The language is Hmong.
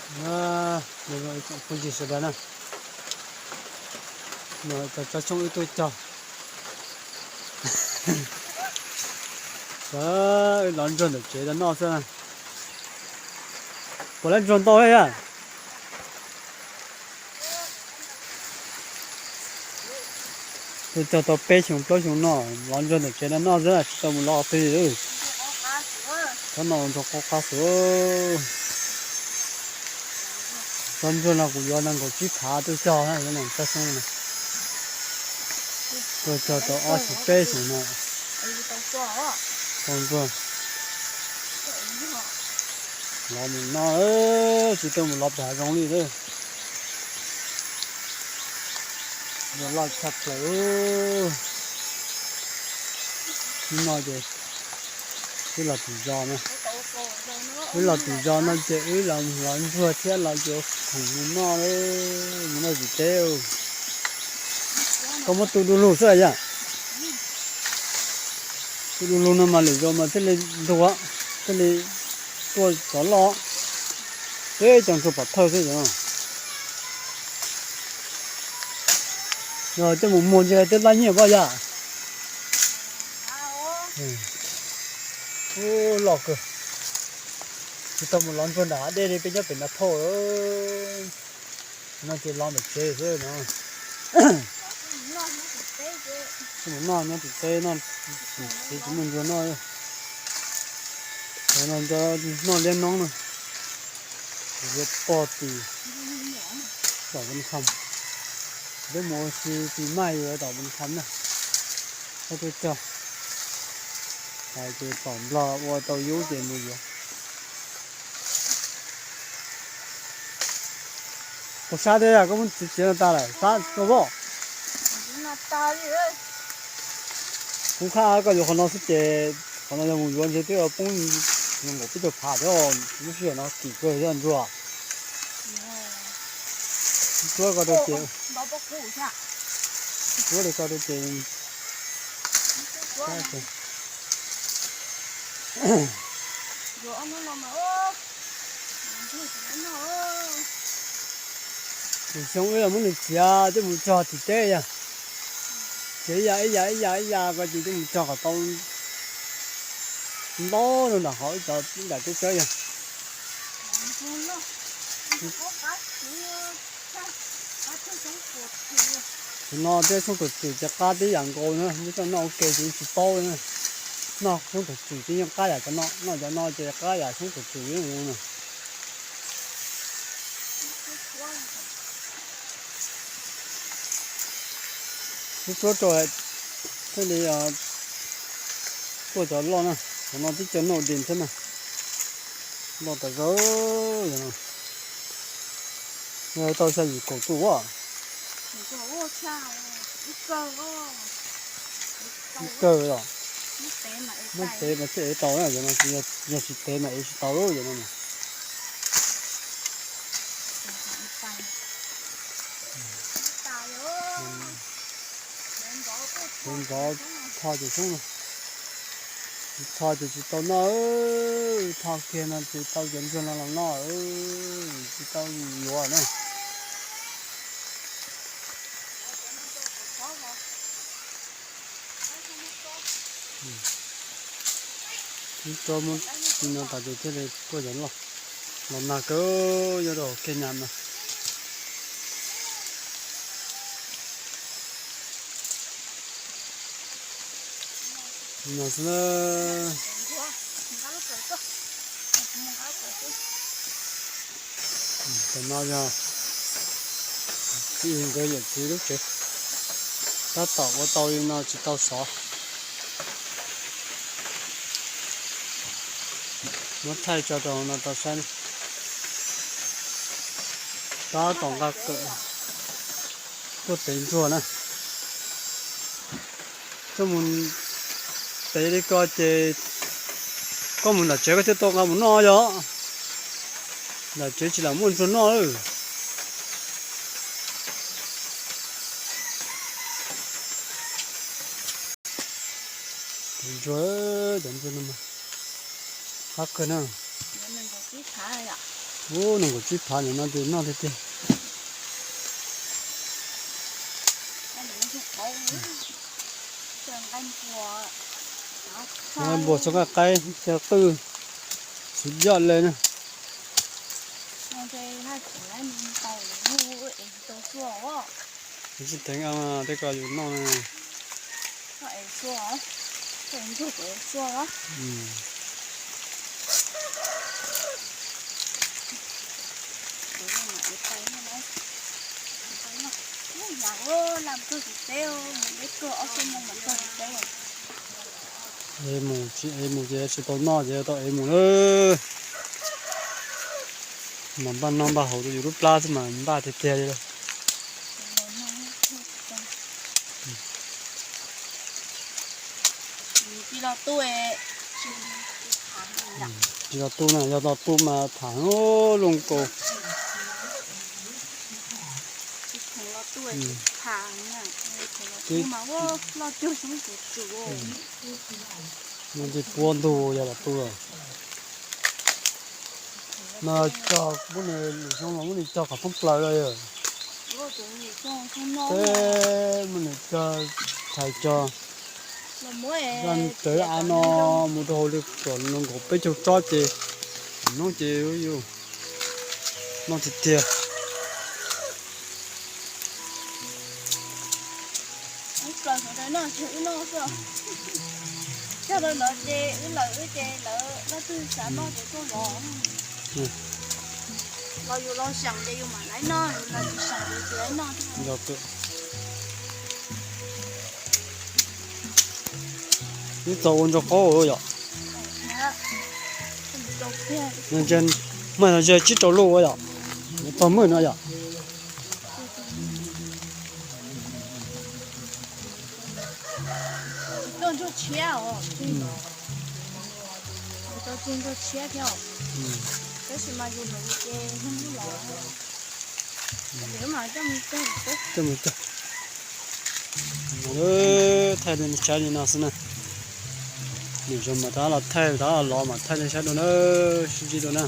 Phooj ywg sawv daws na, no tso tsob xyoob wb tuaj cog, wb los ntsuag ntawm tsev tau noj xwb. Puas lab ntsuag ntau thiab? Tuaj cog tau peb xyoo plaub xyoo no, los ntsuag ntawm tsev no noj xwb, tsis tau mus lov twg li. Tsob no ntsuag qab qab xwb. Tsob ntsuag no kuv yuav nees nkaum tsib phav tuaj cog, tsob xyoob no tuaj cog tau ob xyoo peb xyoo no. Tau ntsuag lov mus noj, tsis tau mus lov pem hav zoov li. Ntsuag loj tshaj plaws. Hnub no ces wb los tim zos no, wb los tim zos no ces wb los lov ntsuag thiab los yuav khoom mus noj, mus noj tim teb. Koj muab tu du lug xwb yom? Tu du lug no mas lwm zaus mas thiaj li ntug, thiaj li tuaj cov loj. Peb cov ntsuag pov thawj xwb. Yog coj mus muag ntshe twb laj nyiaj pab yom. Ub, loj kawg. Tsis tau mus lov ntsuag nram hav dej li, peb nyob pem Nag Phauj. No ces lov ntawm tsev xwb no. Mus noj nyob tim teb no, tsis muaj ntsuag noj. No noj liab noob na, yuav pog tim tom Vaj Kham, peb mus ua si tim maj yuav tom Vaj Kham na. Koj tuaj cog, ces tom Nplog ua tau yub ces mus yuav. Koj sab thiab, koj muab txiav txiav no tas lawm, sab no pom. Kuv qhab koj yuav qhov no xwb ces qhov no yog mus yuav ntshe twb poob nees nkaum peb caug phav thiab, lub sij hawm no kim kawg thiab ntsuag. Tsuab koj rau ces, tsuab li koj rau ces. Tus xyoo wb muab nws txiav twb mus txog tim teb yog, txiav ib yam ib yam ib yam ib yam ko ces twb mus txog kom tau ntau rau nram qhov ib cov ib nram teb tsawb yog. Tus no thiab xyoob tuam tswm ces qab tib yam nkaus na, muab coj noj ua ke ces tsis paub na. Noj xyoob tuam tswm ces yeej qab yam cov no, noj cov no ces qab yam xyoob tuam tswm na. Tsuab tsuab rau thiaj li tuaj cov loj na, cov no tib co noj dej thiab na. Loj tas zog, yog tau xya yim kaum tus a. Ib kawg os, muab tev mas thiaj ev tau na, yog tsis tev mas ev tsis tau yog no. Tus ntxov tho ces xyoob no, tsis tho ces tsis tau noj, tho kiag no ces tau cov ntsuag no los noj, tsis tau yuav na. Ib tsob muab no tas ces thiaj li tuaj cov loj, los nag kawg, yuav rau hauv kiag nyam mas. No xwb na. Cov no yog txiv nkawd yawm txiv lub tsev, tab tom ua tau li no tsis tau xov. Muab thaij tso rau no tau saib. Tab tom nqa kawm tuaj tev ntsuag na. Tuaj mus tev li ko ces koj mus nram tsev koj thiaj tau nqa mus noj yog. Nram tsev tsis lam muaj ntsuag noj lawm. Ntsuag, cov ntsuag no mas qab kawg na. Ub, nees nkaum tsib phav ntawm no ces noj tiag tiag. Nqaij npua txhob nqaij qaib cog qwj, xub yoj le na. Tsis theev tej ko yus noj na. Ev mus, tsis ev mus ces tsis tau noj ces tau ev mus lawm. Mas npaj noj npaj haus rau yus lub plab xwb mas npaj tiag tiag li. Tsis los tu na, yog los tu mas tham lub kaus. Nws ces puab ntug yog los tu lawm. Mas cog muab nws lwm xyoo los muab nws cog qhov thoob plaws los yog. Peb muab nws cog, thaiv cog zaj rawv av no mus rau hauv li kom nkaus peb caug tsob ces hnub ces yus noj tiag tiag. Cog rau lawv ces wb lawm wb ces lawv leej twg xav noj ces tuaj los. Los yus los seem ces yus mam li noj, yus los tsis seem ces tsis noj. Ib txog ua ntsoog qaub yom. Muaj no tsib rau lub ua yom. Txog muaj no yom. Coj mus cog. Thaij li saib li no xwb na. Nws zoo mas tab los thaij, tab los los mas thaij li saib dua na, sib ntsib dua na.